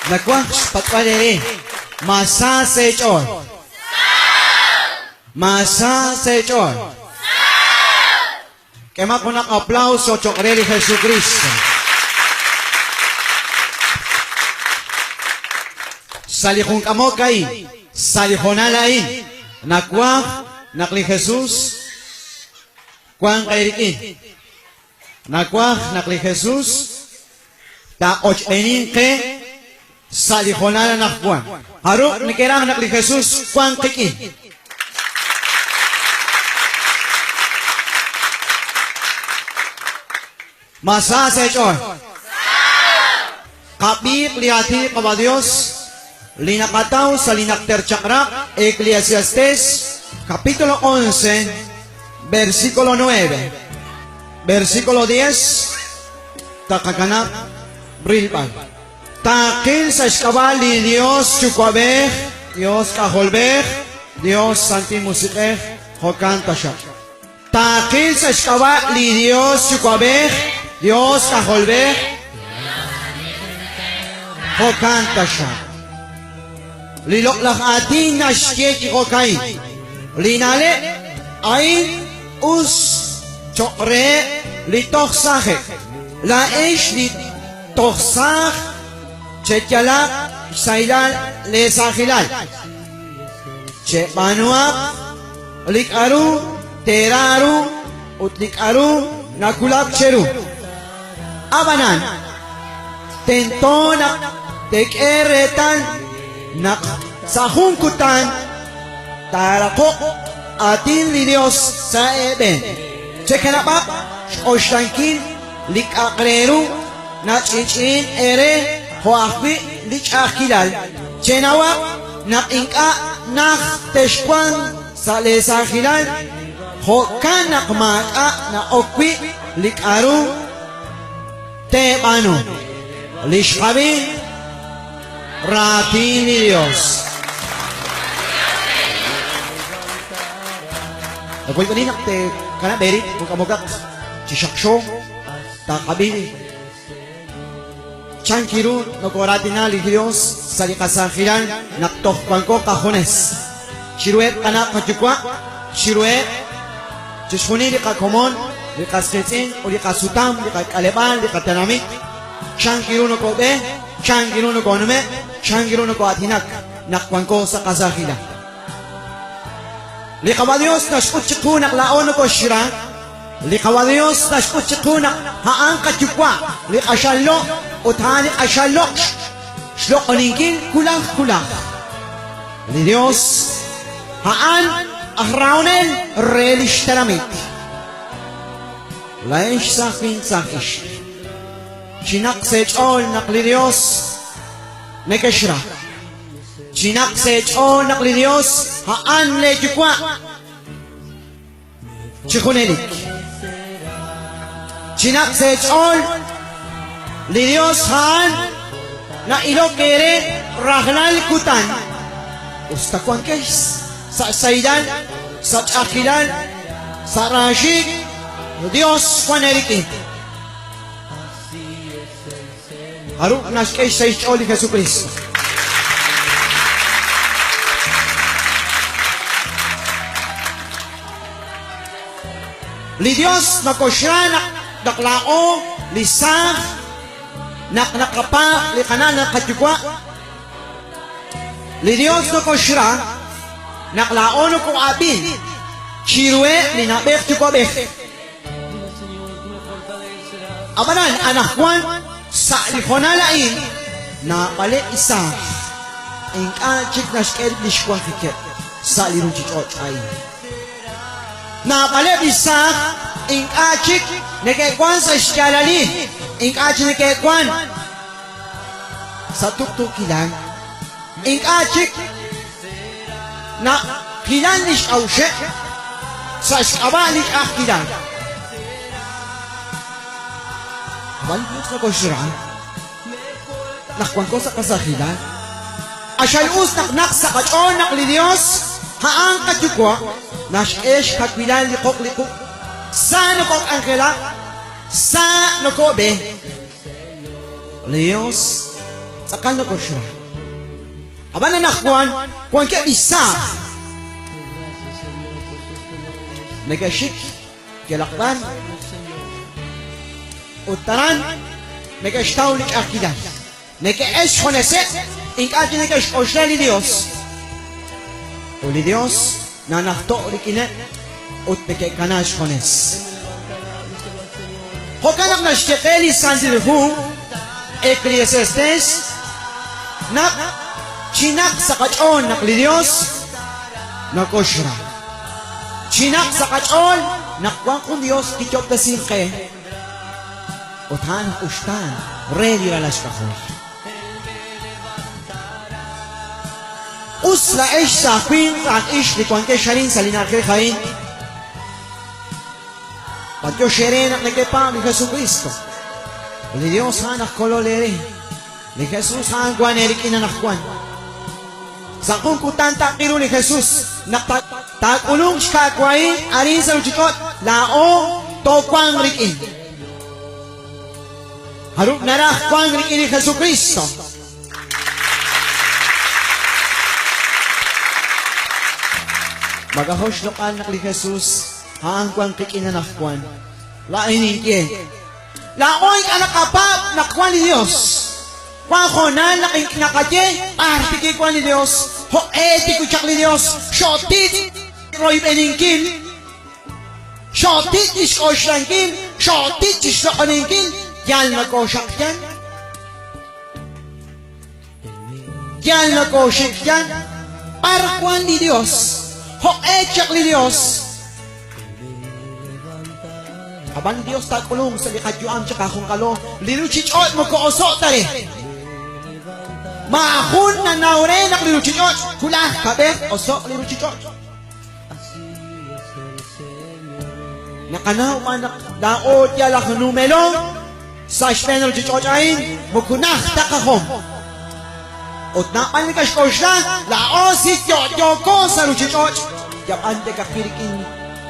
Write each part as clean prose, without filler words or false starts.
Nawaj xpatz'b'al eere, ma sa sa' eech'ool? Ma sa sa' eech'ool? K'emaq junaq aplauso cho'q re li Jesukristo. Sa' li jun k'amok a'in, sa' li hoonal a'in, nawaj naq li Jesus wanq eerik'in. Nawaj naq li Jesus taa'ochb'eeninq qe sa' li hoonal anaqwan. Jarub' neke'raj naq li Jesus wanq qik'in? Ma sa sa' eech'ool? Qab'iiq li aatin li Qaawa' Dios li naqataw sa' li Najter Chaq'rab', Eclesiastés, capítulo 11, versículo 9, versículo 10, taqakanab' rilb'al. Taqil sa' xk'ab'a' li Dios Yuwa'b'ej, Dios K'ajolb'ej, Dios Santil Musiq'ej, jo'kan taxaq. Taqil sa' xk'ab'a' li Dios Yuwa'b'ej, Dios K'ajolb'ej, jo'kan taxaq. Li loq'laj aatin naxye chi jo'ka'in, li na'leb' a'in us cho'q reheb' li toj saajeb'. Laa'ex li toj saaj cheyalaq xsahilal leesaajilal. Cheb'aanuhaq li k'a'ru teera ru ut li k'a'ru nawulak cheru. Ab'anan, tento naq teek'e reetal naq sa' jun kutan taaraqoq aatin li Dios sa' eeb'een. Chekanab'aq xk'oxlankil li k'a'aq re ru nach'i'ch'i'in eere jo' ajwi' li ch'a'ajkilal. Chenawaq naq ink'a' najt texwanq sa' leesaajilal, jo'kan naq maak'a' na'ok wi' li k'aru teeb'aanu. Li xqab'i raatin li Yos. Nawoyb'eni naq teekanab' eerib' mok'amokaq chi xaqxo taqab'i Chan ru nokooraatina li Yos sa' li qasaajilal naq toj wanko qajunes? Chiruheb' qana' qayuwa', chiruheb' chixjunil li qakomon, li qas qiitz'in ut li qasutam, li qak'aleb'aal, li qatenamit. Chan ru nokoob'e, chan ru nokoonume', chan ru nokoo'aatinak naq wanko sa' qasaajilal. Li Qaawa' Yos naxk'ut chiqu naq laa'o nokoxra. Li Qaawa' Dios naxk'ut chiqu naq a'an qaYuwa' li q'axal loq' ut a'an li q'axal loq' xloq'oninkil wulaj wulaj. Li Dios a'an aj rahonel re lix tenamit. Laa'ex saaj winq saaj ixq, chinaq sa' eech'ool naq li Dios nekexra. Chinaq sa' eech'ool naq li Dios a'an lee Yuwa'. Chi junelik. Chinaq sa' eech'ool li Dios a'an na'ilok eere rajlal kutan. Us ta wankex sa' sahilal, sa' ch'a'ajkilal, sa' raaxiik', li Dios wan eerik'in. Jarub' naxk'e xsahil xch'ool li Jesukriist? Li Yos nokoxra naq naq laa'o li saaj naq naqapaab' li qana' naq qayuwa'. Li Yos nokoxra naq laa'o noko'ab'in chiruheb' li na'b'ej yuwa'b'ej. Ab'anan, anaqwan sa' li hoonal a'in, naab'aleb' li saaj ink'a' chik naxk'e rib' li xwanjikeb' sa' li ruuchich'och' a'in. Naab'aleb' li saaj ink'a' chik neke'wank sa' xyaalalil, ink'a' chik neke'wank sa' tuqtuukilal, ink'a' chik Nahilan li xk'a'uxeb' sa' xk'ab'a' li ch'a'ajkilal. Ab'an li Yos nokoxra naq wanko sa' qasaajilal. Q'axal us naq naq sa' qach'ool naq li Yos a'an qaYuwa' naxk'e xkawilal li qoq li quq'. Sa nokok'anjelak, sa nokob'e. Li Yos. Tz'aqal nokoxra. Ab'an anaqwan wankeb' li saaj neke'xik yalaq b'ar ut aran neke'xtaw li ch'a'ajkilal. Neke'elk xjuneseb', ink'a' chik neke'xk'oxla li Yos. Ut li Yos nanajto' rik'ineb' ut neke'kanaak xjunes. Jo'kan naq naxye qe li Santil Hu, Eclesiastés, naq chinaq sa' qach'ool naq li Yos nokoxra. Chinaq sa' qach'ool naq wank jun Yos kiyob'tesink qe ut a'an aj uxtaan re li ralal xk'ajol. Us laa'ex saaj winq saaj ixq li wankex arin sa' li na'ajej a'in. B'antiox eere naq nekepaab' li Jesukristo. Li Dios a'an aj Kolol eere. Li Jesus a'an wan eerik'in anaqwan. Sa' jun kutan taqil ru li Jesus naq taak'ulunq xka'wahil arin sa' ruuchich'och', laa'o toowanq rik'in. Jarub' naraj wank rik'in li Jesukristo? Mak'ajo' xloq'al naq li Jesus a'an wank qik'in anaqwan. Laa'in ninye, Laa'o ink'a' naqapaab' naq wank li Yos. Wank hoonal naq ink'a' naqaye b'ar tik wank li Yos, jo'q'e tik chaq li Yos, xootitz' royb'eninkil, xootitz' chi xk'oxlankil, xootitz' chi xloq'oninkil, yal nokooxaqyan. Yal nokooxik yan, b'ar wank li Yos? Jo'q'e chaq li Yos? Ab'an li Yos taak'ulunq sa' li qayu'am chiqajunqalo, li ruuchich'och' moko oso'k ta re. Maajun nanaw re naq li ruuchich'och' wulaj kab'ej oso'q li ruuchich'och'. Naqanaw b'an naq laa'o yal aj numelo sa' xb'een ruuchich'och' a'in moko najt ta qajom. Ut naab'al neke'xk'oxla laa'o si yo'yooko sa' ruuchich'och', yab'an tekaqi rik'in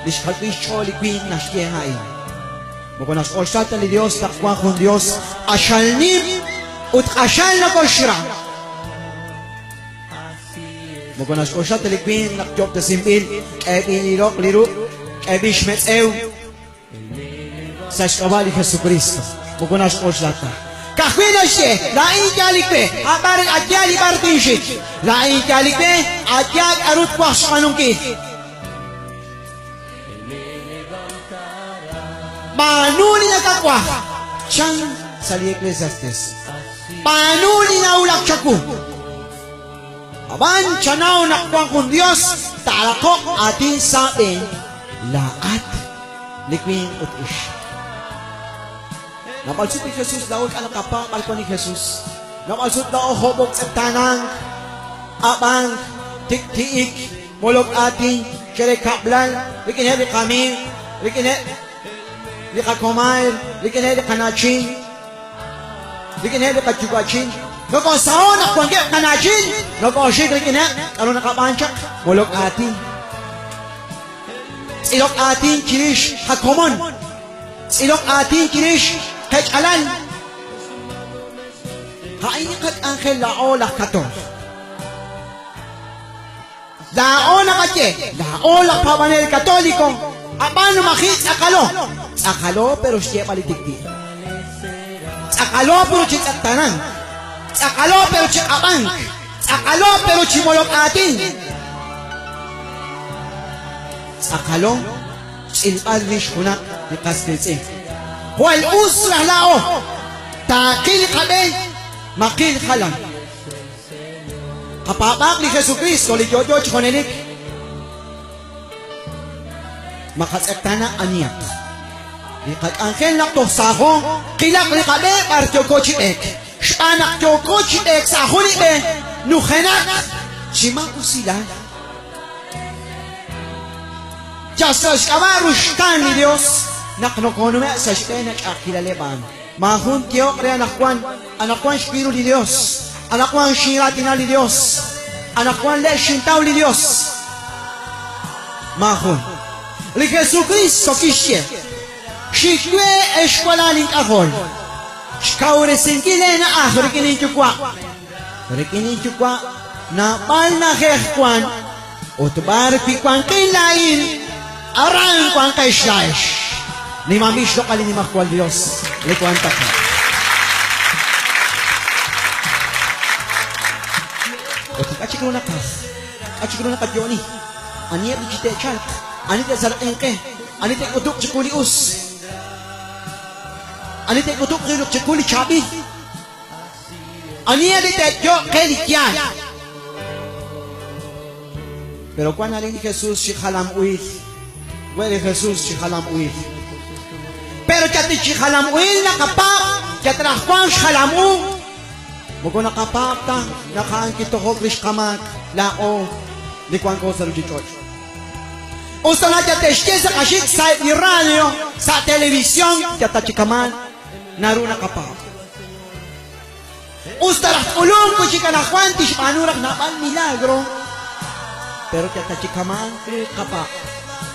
li xjalb'il xch'ool li winq naxye a'in. Moko naxk'oxla ta li Dios naq wank jun Dios q'axal nim ut q'axal nokoxra. Moko naxk'oxla ta li winq naq yo'ob'tesinb'il, k'eeb'il li roq li ruq', k'eeb'il xmetz'ew sa' xk'ab'a' li Jesukristo. Moko naxk'oxla ta. Ka'ajwi' naxye, Laa'in yaal li we, ab'an a' yaal li b'ar tinxik. Laa'in yaal li we, a' yaal k'aru twaj xb'aanunkil. B'aanu li nakawaj, chan sa' li Eclesiastes. B'aanu li nawulak chawu. Ab'an chanaw naq wank jun Yos taaraqoq aatin sa' aab'een, laa'at li winq ut ixq. Naab'al sut li Jesus laa'o ink'a' naqapaab' b'ar wank li Jesus. Naab'al sut laa'o jo'b'ok tz'eqtaanank, q'ab'ank, tik'ti'ik, molok aatin, chire kab'lal, rik'ineb' li qamiiw, rik'ineb' li qakomaal, rik'ineb' li qana'chin. Rik'ineb' li qayuwa'chin nokoosaho' naq wankeb' qana'chin, nokooxik rik'ineb' k'aru naqab'aan chaq, molok aatin, tz'ilok aatin chirix qakomon, tz'ilok aatin chirix qech'alal. A'in li qak'anjel laa'o laj Katol. Laa'o naqaye, laa'o laj paab'anel Katoliko, ab'an maji' tz'aqalo. Tz'aqalo pero xyeeb'al li tik'ti'. Tz'aqalo pero chi tz'eqtaanank. Tz'aqalo pero chi q'ab'ank. Tz'aqalo pero chi molok aatin. Tz'aqalo xtz'ilb'al rix junaq li qas qiitz'in. Jwal us raj laa'o taaqil qab'e maqil jalan. Qapaab'aaq li Jesukristo li yo'yo chi junelik. Maqatz'eqtaana anihaq. Li qak'anjel naq toj saajo, qilaq li qab'e b'ar yooko chi b'eek. Xb'aan naq yooko chi b'eek sa' jun li b'e nujenaq chi maa'usilal. Yal sa' xk'ab'a' ruxtaan li Dios naq nokonume' sa' xb'een a ch'a'ajkilaleb' a'an. Maajun tyehoq re anaqwan, Anaqwan xwil ru li Yos, anaqwan xinraatina li Yos, anaqwan le' xintaw li Yos. Maajun. Li Jesukristo kixye, Xik we, ex walal ink'ajol, xkawresinkil eena'aj rik'in inyuwa'. Rik'in inyuwa' naab'al na'ajej wank, ut b'ar wi' wanqin laa'in, aran wanqex laa'ex. Nimanb'il xloq'al li Nimajwal Yos li wank taq'a. Ut ink'a' chik ru naqaj, k'a' chik ru naqayo'oni, aniheb' li chi te'chalq, ani te'salq'inq qe, ani te'k'utuq chiqu li us, ani te'k'utuq chiqu li chaab'il. Aniheb' li te'yo'q qe li yaal? Pero wan arin li Jesús chi jalam-uhil. We li Jesús chi jalam-uhil. Pero yat chi jalam-uhil naqapaab', yat raj wank xjalam-u. Moko naqapaab' ta naq a'an kitojok rix qamaak laa'o li wanko sa' ruuchich'och'. Us tana yat te'xye sa' qaxik sa'eb' li radio, sa' televisión, yat ta chi kamaan naru naqapaab'. Us ta raj tk'ulunq wi' chik anaqwan tixb'aanu raj naab'al milagro, pero yal ta chi kama'an qapa'.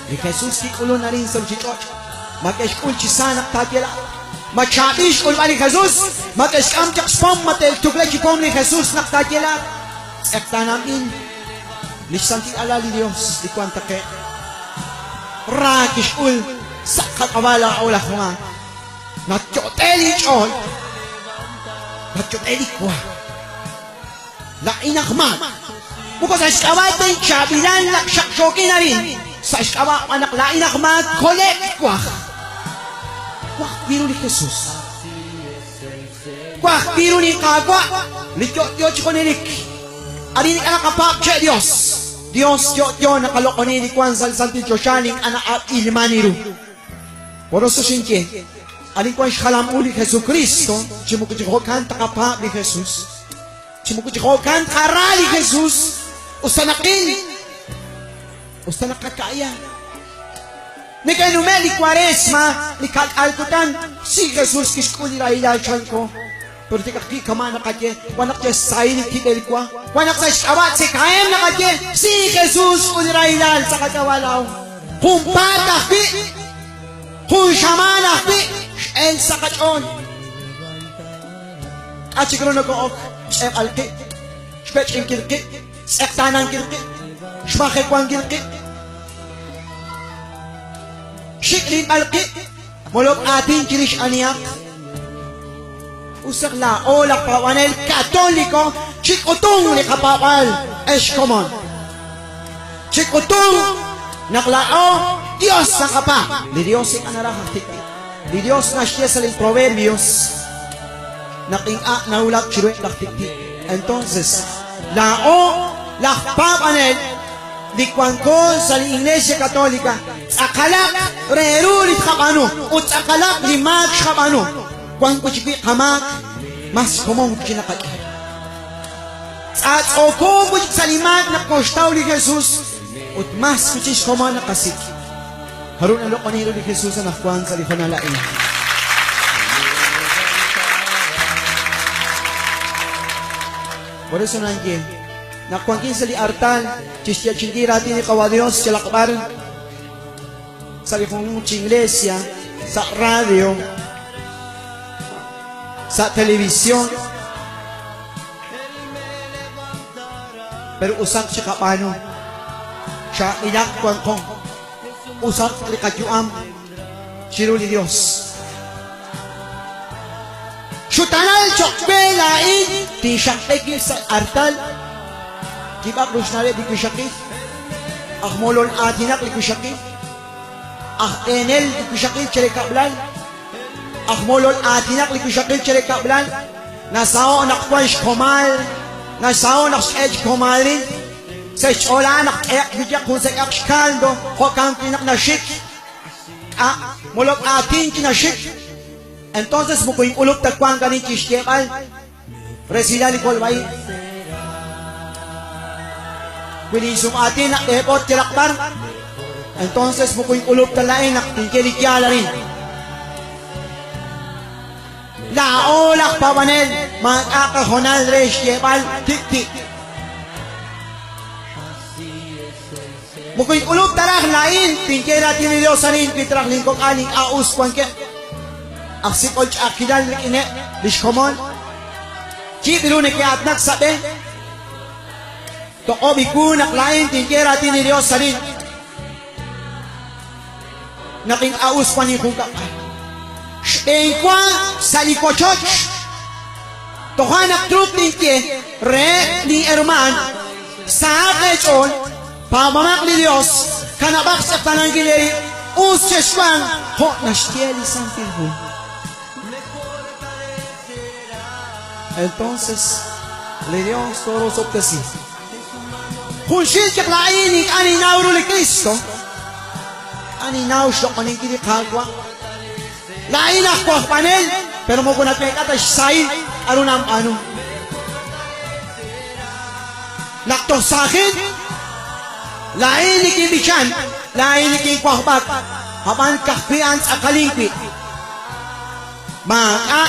Li Jesús kik'ulun arin sa' ruuchich'och'. Ma ke'xk'ul chi sa naq taaye laa'at? Ma chaab'il xk'ulb'al li Jesús? Ma ke'xk'am chaq xpom? Ma te'tukle chi pom li Jesús naq taaye laa'at? Tz'eqtaananb'il li xsantil alal li Dios li wank taqe'q. Ra kixk'ul sa' qak'ab'a' laa'o laj Juan. Natyot'e linch'ool, natyot'e li wa. Laa'in aj maak. Moko sa' xk'ab'a' ta inchaab'ilal naq xaqxookin arin, sa' xk'ab'a' b'an naq laa'in aj maak kole'k waj. Waj wi' ru li Jesus. Waj wi' ru li Qaawa' li yo'yo chi junelik. Arin ink'a' naqapaab' che' Dios. Dios yo'yo naqaloq'oni li wank sa' li santil choxa li ink'a' na'ab'ilman ru. Por eso xinye, arin wank xjalam u li Jesucristo, chi moko chi jo'kan taqapaab' li Jesus, chi moko chi jo'kan tqara li Jesus, us ta naqil, us ta naqaka'ya. Neke'nume' li Cuaresma, li ka'k'aal kutan, si Jesus kixk'ul li rahilal chanko. Pero tik ajwi' kama' naqaye, wan naq yal xsahil li tib'el wa, wan naq sa' xk'ab'a' tzekahem naqaye, si Jesus k'ul li rahilal sa' qak'ab'a' laa'o. Junpaat ajwi', jun xamaan ajwi' x'el sa' qach'ool. K'a' chik ru noko'ok xch'e'b'al qib', xpech'inkil qib', xtz'eqtaanankil qib', xmajewankil qib', xik' rilb'al qib', Molok aatin chirix anihaq. Us naq laa'o laj paab'anel Katoliko chik'utunq li qapaab'aal, ex komon. Chik'utunq naq laa'o Dios naqapaab'. Li Dios ink'a' naraj aj tik'ti'. Li Dios naxye sa' li Proverbios naq ink'a' nawulak chiruheb' laj tik'ti'. Entonces, laa'o laj paab'anel li wanko sa' li Iglesia Católica tz'aqalaq re ru li tqab'aanu ut tz'aqalaq li maak xqab'aanu. Wank wi' chik wi' qamaak, mas komon wi' chik naqak'e. Tz'atz'ooko wi' chik sa' li maak naq koxtaw li Jesus ut mas wi' chik xkomon naqasik'. Jaru naloq'oni ru li Jesus anaqwan sa' li hoonal a'in. Por eso nanye, naq wankin sa' li artal chixyeechi'inkil raatin li Qawa' Dios yalaq b'ar sa' li junjunq chi iglesia, sa' radio, sa' televisión, pero usaq chiqab'aanu, chaab'ilaq wanqo, usaq li qayu'am chiru li Dios. Xutaanal choq' we laa'in tinxaqb'e wib' sa' artal, yib'aq ru xna'leb' li wixaqil, aj molol aatinaq li wixaqil, aj b'eenel li wixaqil chire kab'lal, aj molol aatinaq li wixaqil chire kab'lal, nasaho' naq wan xkomal, nasaho' naq xk'e xkomalil, sa' xch'ool a'an naq k'ehaq wiyaq jun sek'aq xkaldo, jo'kan wi' naq naxik, k'a' molok aatin chi naxik. Entonces moko ink'ulub' ta wank arin chi xyeeb'al resilal li kolb'a-ib'. Wi linsum'aatin naq teeb'ot yalaq b'ar, entonces moko ink'ulub' ta laa'in naq tinye li yaal arin. Laa'o laj paab'anel maak'a' qahoonal re xyeeb'al tik'ti'. Moko ink'ulub' ta raj laa'in tinye raatin li Dios arin wi traj linkok'al ink'a' us wankeb' aj sik'ol ch'a'ajkilal rik'ineb' lix komon. Yib' ru neke'aatinak sa' b'e. Toq'ob' iwu naq laa'in tinye raatin li Dios arin. Naq ink'a' us wan injunkab'al. Xb'een wa sa' li wochoch. Toja' naq truuq tinye reheb' lin hermaan, Sahaq eech'ool, paab'amaq li Dios, kanab'aq xtz'eqtaanankil eerib', us chexwanq jo' naxye li Santil Hu. Entonces, li Dios toorosob'tesi. Junxil chaq laa'in ink'a' ninnaw ru li Kristo, ink'a' ninnaw xloq'oninkil li Qaawa'. Laa'in aj wajb'anel, pero moko naweek'a ta xsahil k'a'ru nanb'aanu. Naq toj saajin, laa'in nikinb'ichan, laa'in nikinwajb'ak, ab'an ka'ajwi' a'an tz'aqalin wi'. Maak'a'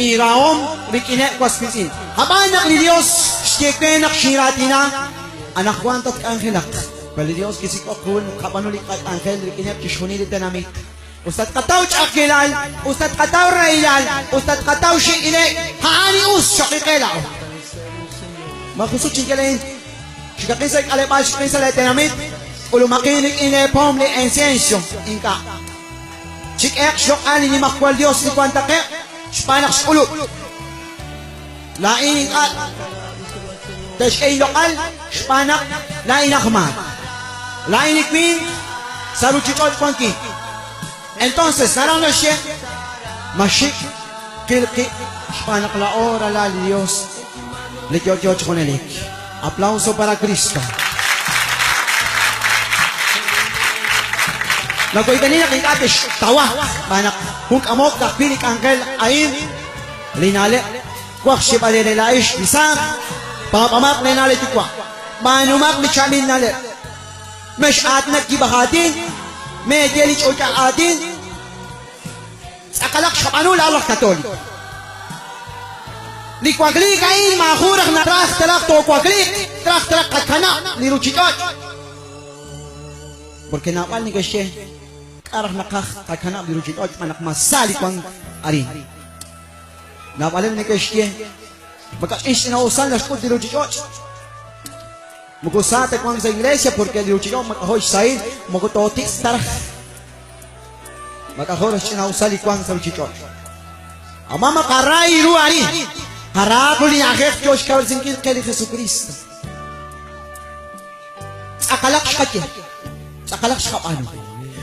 inrahom rik'ineb' was wiitz'in. Ab'an naq li Dios xye we naq xinraatina, anaqwan tatk'anjelaq. Pero li Dios kisik'ok qu naq tqab'aanu li qak'anjel rik'ineb' chixjunil li tenamit. Us ta tqataw ch'a'ajkilal, us ta tqataw rahilal, us ta tqataw xik' ile'k, a'an li us cho'q qe laa'o. Maajun sut xinye laa'in, Xikaqin sa' li k'aleb'aal, xikaqin sa' leetenamit, k'ulumaqin rik'in leepom li incienso. Ink'a'. Chik'ehaq xloq'al li Nimajwal Yos li wank taqe'q xb'aan naq xk'ulub'. Laa'in ink'a' te'xk'e inloq'al xb'aan naq laa'in aj maak. Laa'in li winq sa' ruuchich'och' wankin. Entonces, naraj naxye, ma xik' qil qib' xb'aan naq laa'o ralal li Yos li yo'yo chi junelik. Aplauso para Cristo. Nawoyb'eni naq ink'a' textawaq xb'aan naq jun k'amok ka'ajwi' li k'anjel a'in li na'leb' twaj xyeeb'al eere laa'ex li saaj, paab'amaq lee na' lee yuwa', b'aanumaq li chaab'il na'leb', mex'aatinak yib' aj aatin, meeye li ch'och'aq aatin, Tz'aqalaq xqab'aanu laa'o aj Katoliko. Li wakliik a'in maajun raj naraj taraj toowakliiq, traj taraj qakanab' li ruuchich'och'. Porque naab'al neke'xye, k'a' raj naqaj qakanab' li ruuchich'och' xb'aan naq mas sa li wank arin. Naab'aleb' neke'xye, makach'in xch'ina'usal naxk'ut li ruuchich'och'. Moko sa ta wank sa' iglesia porque li ruuchich'och' mak'ajo' xsahil, moko tootitz' ta raj. Mak'ajo' raj xch'ina'usal li wank sa' ruuchich'och'. Ab'an maqaray ru arin, qaraaq ru li na'ajej yo xkawresinkil qe li Jesukriist. Tz'aqalaq xqaye, tz'aqalaq xqab'aanu.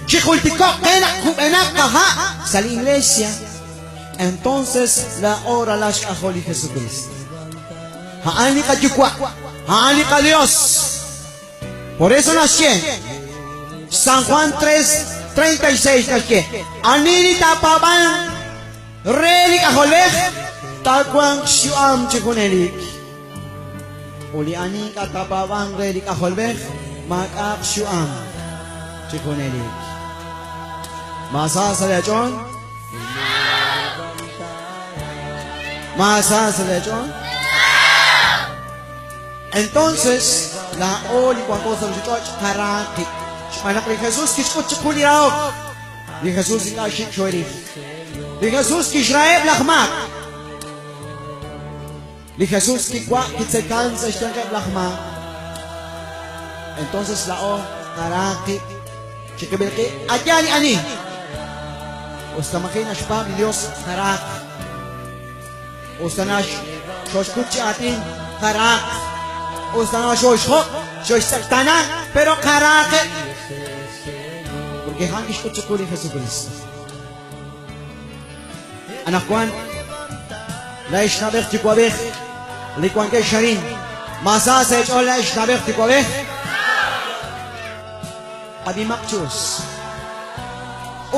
Chijultiko'q qe naq kub'enaq qaha' sa' li iglesia, entonces laa'o ralal xk'ajol li Jesukriist. A'an li qaYuwa', a'an li qaDios. Por eso naxye, San Juan 3, 36 naxye, ani li taapaab'anq re li K'ajolb'ej, taawanq xyu'am chi junelik. Ut li ani ink'a' taapaab'anq re li K'ajolb'ej, maak'a'aq xyu'am chi junelik. Ma sa sa' leech'ool? Ma sa sa' leech'ool? Entonces, laa'o li wanko sa' ruuchich'och' qaraaq qib'. Xb'aan naq li Jesús kixk'ut chiqu li rahok. Li Jesús ink'a' xik' xoo'ril. Li Jesús kixraheb' laj maak. Li Jesús kiwa' kitzekan sa' xyanqeb' laj maak. Entonces laa'o qaraaq qib' chiqib'il qib' aya li ani. Us ta maji' naxpaab' li Dios, qaraaq. Us ta xoxkut chi aatin, qaraaq. Us ta xoxjob', xoxtz'eqtaana, pero qaraaqeb'. Porque a'an kixk'ut chiqu li Jesucristo. Anaqwan, laa'ex na'b'ej yuwa'b'ej li wankex arin, ma sa sa' eech'ool laa'ex na'b'ej yuwa'b'ej? Ab'imaq chi us.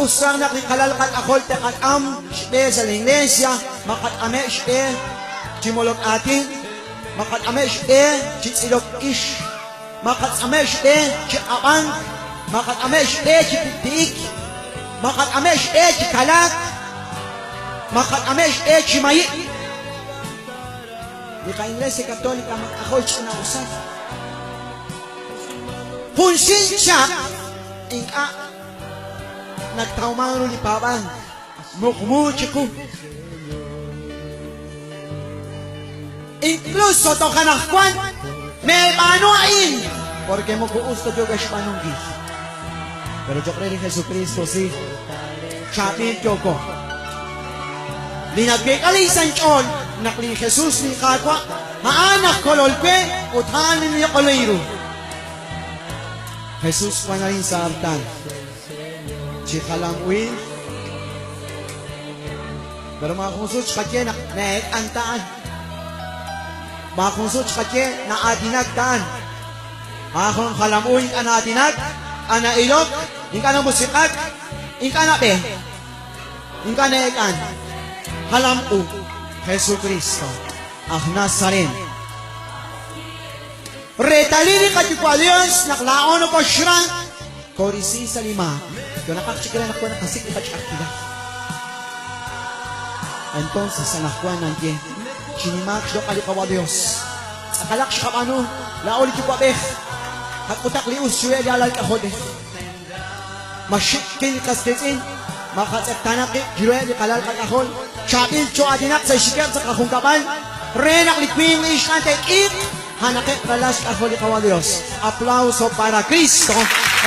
Us raj naq li qalal qak'ajol te'qak'am xb'e sa' li iglesia, maqak'ameb' xb'e chi molok aatin, maqak'ameb' xb'e chi tz'ilok ix, maqak'ameb' xb'e chi q'ab'ank, maqak'ameb' xb'e chi tik'ti'ik, maqak'ameb' xb'e chi kalaak, maqak'ameb' xb'e chi mayib'k. Li qa-Iglesia Católica mak'ajo' xch'ina'usal. Junxil chaq ink'a' natawmank ru li paab'ank muqmu chiqu. Incluso toj anaqwan meeb'aanu a'in porque moko us ta yookex xb'aanunkil. Pero cho'q re li Jesucristo si chaab'il yooko. Li naweek'a li sa' inch'ool naq li Jesus li Qaawa' a'an aj Kolol we ut a'an li niq'olin ru. Jesus wan arin sa' artal chi jalam-uhil. Pero maajun sut xqaye naq na'eek'an ta a'an. Maajun sut xqaye na'aatinak ta a'an. Maajun jalam-u ink'a' na'aatinak, ink'a' na'ilok, ink'a' namusiq'ak, ink'a' nab'e, ink'a' na'eek'an. Jalam-u Jesucristo aj Nazaren. Reetalil li qaYuwa' Dios naq laa'o nokoxra, koorisi sa' li maak. Yo naqaj chik re naq wan naqasik' li qach'a'ajkilal. Entonces anaqwan nanye, chinimaaq xloq'al li Qawa' Dios. Tz'aqalaq xqab'aanu laa'o li yuwa'b'ej, qak'utaq li us chiruheb' li alal k'ajolb'ej. Ma xik' qil li qas qiitz'in, ma qatz'eqtaana qib' chiruheb' li qalal qak'ajol, chaab'il choo'aatinaq sa' xxikeb' sa' qajunkab'al, re naq li winq li ixq a'an te'k'iiq, a'anaqeb' ralal xk'ajol li Qawa' Dios. Aplauso para Cristo,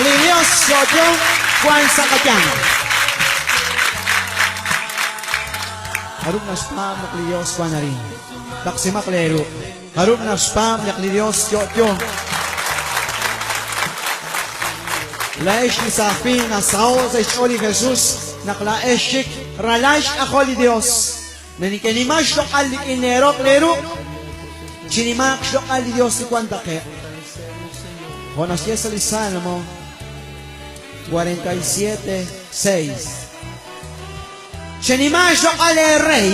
li Dios yo'yo wank sa' qayanq. Jarub' naxpaab' naq li Dios wank arin? Taqsimaq leeruq'. Jarub' naxpaab' naq li Dios yo'yo? Laa'ex li saaj winq nasaho' sa' xch'ool li Jesus naq laa'ex chik ralal xk'ajol li Dios. Neke'nima xloq'al rik'in leeroq leeruq', chinimaaq xloq'al li Dios li wank taqe'q. Jo' naxye sa' li Salmo 47, 6. Chenima xloq'al leerey,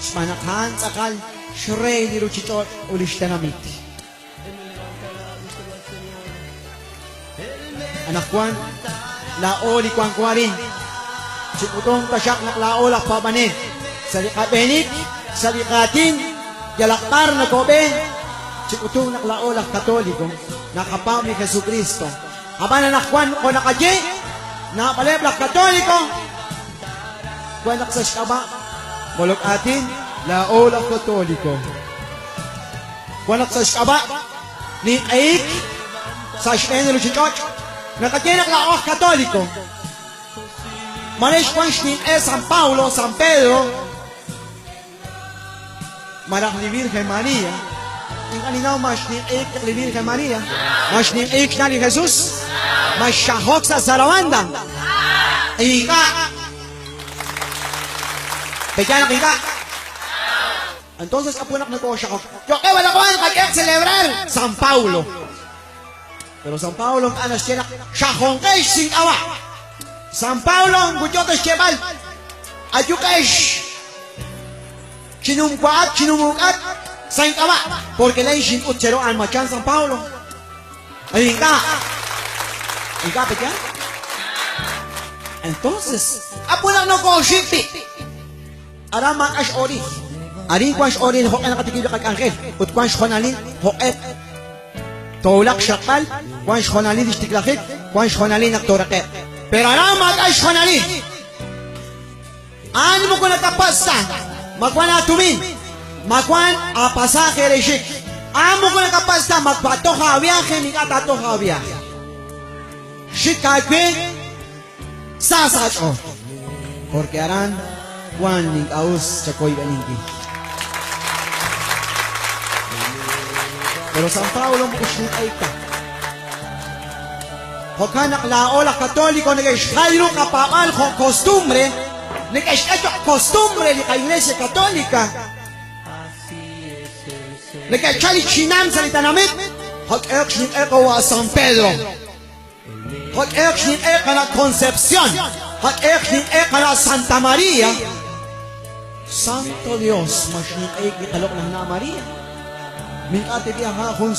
xb'aan naq a'an tz'aqal xrey li ruuchich'och' ut li xtenamit. Anaqwan laa'o li wanko arin, chik'utunq taxaq naq laa'o laj paab'anel sa' li qab'eenik, sa' li qaatin, yalaq b'ar nokob'e, chik'utunq naq laa'o laj Katoliko, naqapaab' li Jesukristo. Ab'an anaqwan jo' naqaye, naab'aleb' laj Katoliko wan naq sa' xk'ab'a' molok aatin laa'o laj Katoliko. Wan naq sa' xk'ab'a' ninq'ehik sa' xb'een li ruuchich'och', naqaye naq laa'o aj Katoliko. Mare xwank xninq'e San Pablo, San Pedro, malaj li Virgen María. Ink'a' ninnaw ma xninq'ehik chaq li Virgen María, ma xninq'ehik xna' li Jesús, ma xxajok sa' Zarabanda. Ink'a'. Pe'yaal naq ink'a'? Entonces k'apu naq nokooxajok. Yo'qeb' anaqwan qak'ehaq celebrar San Paulo. Pero San Paulo ink'a' naxye naq xajonqex sink'ab'a'. San Paulo moko yoo ta xyeeb'al ayuqex chinumwa'at chinumuk'at sa' ink'ab'a' porque laa'in xink'ut cheru a'an machan San Paulo. Ink'a'. Ink'a' pe'yaal? Entonces k'apu naq nokooxik b'i'. Aran maak'a' x'ooril. Arin wank x'ooril jo'q'e naqatikib' li qak'anjel ut wank xhoonalil jo'q'e toowulaq xraqb'al, wank xhoonalil li xtiklajik, wank xhoonalil naq tooraqe'q. Pero aran maak'a' xhoonalil. A'an moko nakapatz' ta ma wank aatumin, ma wank aapasaje re xik. A'an moko nakapatz' ta ma taatoj aaviaje, ink'a' taatoj aaviaje. Xik aawe Sa sa' aach'ool, porque aran wank li ink'a' us chawoyb'eninkil. Pero San Pablo moko xninq'ehik ta. Jo'kan naq laa'o laj Katoliko neke'xjal ru qapaab'aal jo' costumbre, neke'xk'e cho'q costumbre li qa-Iglesia Católica. Neke'chal li chinam sa' li tenamit, jo'k'ehok xninq'e qawa' San Pedro. Qak'ehaq xninq'e qana' Concepción, qak'ehaq xninq'e qana' Santa María. Santo Dios, ma xninq'ehik li qaloq'laj na' María. Mink'a' tib'i aja' jun.